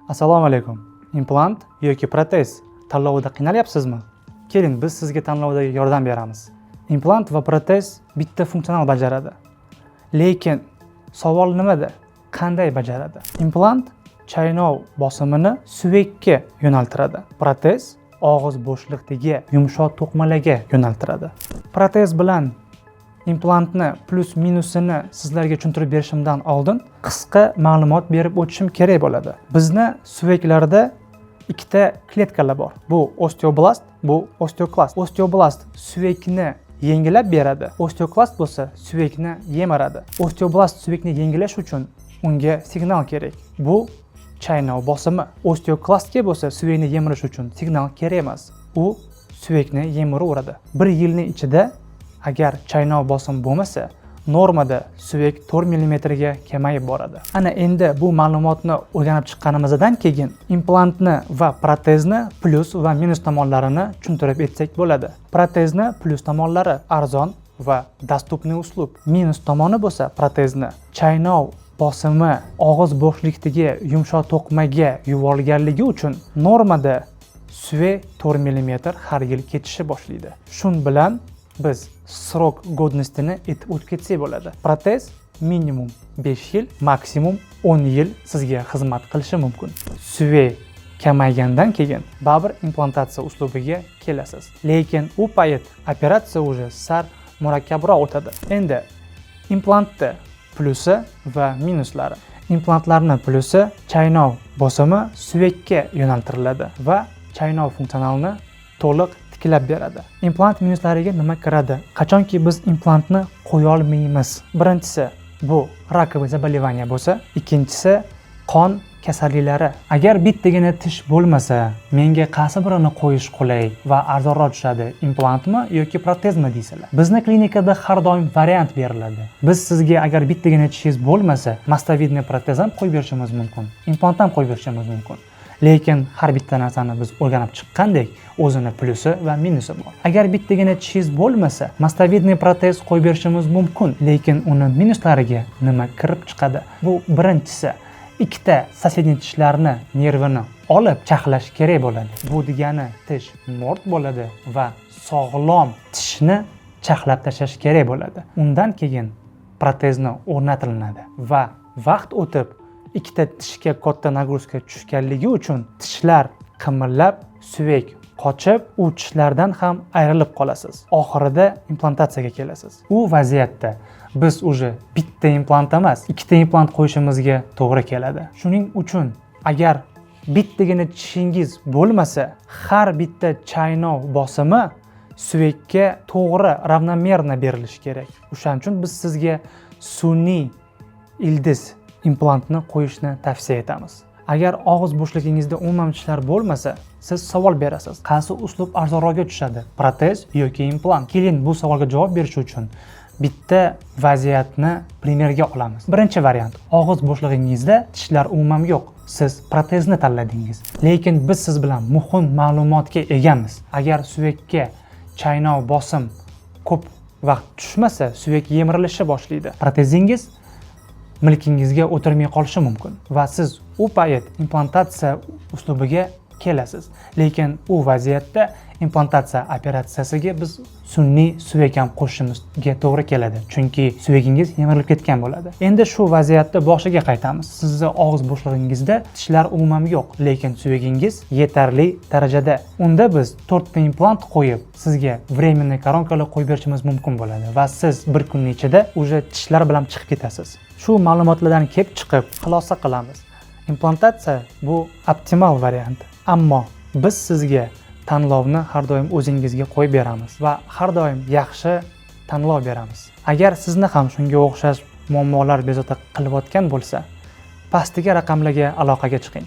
Assalomu alaykum. Implant yoki protez tanlovida qiynalyapsizmi? Keling, biz sizga tanlovda yordam beramiz. Implant va protez bitta funksional bajaradi. Lekin savol nimada? Qanday bajaradi? Implant chaynov bosimini suyakka yo'naltiradi. Protez og'iz bo'shliqdagi yumshoq to'qimalarga yo'naltiradi. Protez bilan implantni plyus minusini sizlarga tushuntirib berishimdan oldin qisqa ma'lumot berib o'tishim kerak bo'ladi. Bizni suyaklarda ikkita kletkalar bor. Bu osteoblast, bu osteoklast. Osteoblast suyakni yengillab beradi. Osteoklast bo'lsa suyakni yemiradi. Osteoblast suyakni yengillash uchun unga signal kerak. Bu chaynov bosimi. Osteoklastga bo'lsa suyakni yemirish uchun signal kerak emas. U suyakni yemiraveradi. Bir yilning ichida agar chaynov bosim bo'lmasa, normada suyak 4 mm ga kamayib boradi. Ana endi bu ma'lumotni o'rganib chiqqanimizdan keyin implantni va protezni plyus va minus tomonlarini tushuntirib aytsak bo'ladi. Protezni plyus tomonlari: arzon va доступный uslub. Minus tomoni bo'lsa, protezni chaynov bosimi og'iz bo'shliqdagi yumshoq to'qimaga yuborilganligi uchun normada suyak 4 mm har yil ketishni boshlaydi. Shun bilan biz срок годности ni aytib o'tib ketsak bo'ladi. Protez minimum 5 yil, maksimum 10 yil sizga xizmat qilishi mumkin. Suyak kamaygandan keyin baribir implantatsiya uslubiga kelasiz. Lekin u payt operatsiya уже sal murakkabroq o'tadi. Endi implantni plyusi va minuslari. Implantlarni plyusi: chaynov bosimi suyakka yo'naltiriladi va chaynov funksionalini to'liq tiklab beradi. Implant minuslariga nima kiradi? Qachonki biz implantni qo'yolmaymiz. Birinchisi, bu раковый заболевание bo'lsa, ikkinchisi, qon kasalliklari. Agar bittagina tish bo'lmasa, menga qaysi birini qo'yish qulay va arzonroq tushadi, implantmi yoki protezmi deysizlar. Bizni klinikada har doim variant beriladi. Biz sizga agar bittagina tishingiz bo'lmasa, мостовидный protez ham qo'yib berishimiz mumkin, implant ham qo'yib berishimiz mumkin. Lekin har bitta narsani biz o'rganib chiqqandek, o'zini plyusi va minusi bor. Agar bittagina tishingiz bo'lmasa, мостовидный protez qo'yib berishimiz mumkin, lekin uni minuslariga nima kirib chiqadi? Bu birinchisi, ikkita соседний tishlarni nervini olib charxlash kerak bo'ladi. Bu degani tish mo'rt bo'ladi va sog'lom tishni charxlab tashlash kerak bo'ladi. Undan keyin protezni o'rnatilinadi va vaqt o'tib ikkita tishga katta нагрузка tushganligi uchun tishlar qimirlab, suyak qochib, u tishlardan ham ayrilib qolasiz. Oxirida implantatsiyaga kelasiz. U vaziyatda biz уже bitta implant emas, ikkita implant qo'yishimizga to'g'ri keladi. Shuning uchun agar bittagina tishingiz bo'lmasa, har bitta chaynov bosimi suyakka to'g'ri, равномерно berilishi kerak. O'shaning uchun biz sizga sun'iy ildiz implantni qo'yishni tavsiya etamiz. Agar og'iz bo'shligingizda umuman tishlar bo'lmasa, siz savol berasiz: qaysi uslub arzonroqga tushadi, protez yoki implant? Keling, bu savolga javob berish uchun bitta vaziyatni пример ga olamiz. Birinchi variant: og'iz bo'shlig'ingizda tishlar umuman yo'q, siz protezni tanladingiz. Lekin biz siz bilan muhim ma'lumotga egamiz: agar suyakka chaynov bosim ko'p vaqt tushmasa, suyak yemirilishni boshlaydi, protezingiz milkingizga o'tirmay qolishi mumkin va siz u payt implantatsiya uslubiga kelasiz. Lekin u vaziyatda implantatsiya operatsiyasiga biz sun'iy suyak ham qo'shishimizga to'g'ri keladi, chunki suyagingiz yemirilib ketgan bo'ladi. Endi shu vaziyatda boshiga qaytamiz. Sizni og'iz bo'shlig'ingizda tishlar umuman yo'q, lekin suyagingiz yetarli darajada. Unda biz to'rtta implant qo'yib, sizga временный коронка lar qo'yib berishimiz mumkin bo'ladi va siz bir kunning ichida уже tishlar bilan chiqib ketasiz. Shu ma'lumotlardan kelib chiqib xulosa qilamiz: implantatsiya bu optimal variant, ammo biz sizga tanlovni har doim o'zingizga qo'yib beramiz va har doim yaxshi tanlov beramiz. Agar sizni ham shunga o'xshash muammolar bezovta qilayotgan bo'lsa, pastdagi raqamlarga aloqaga chiqing.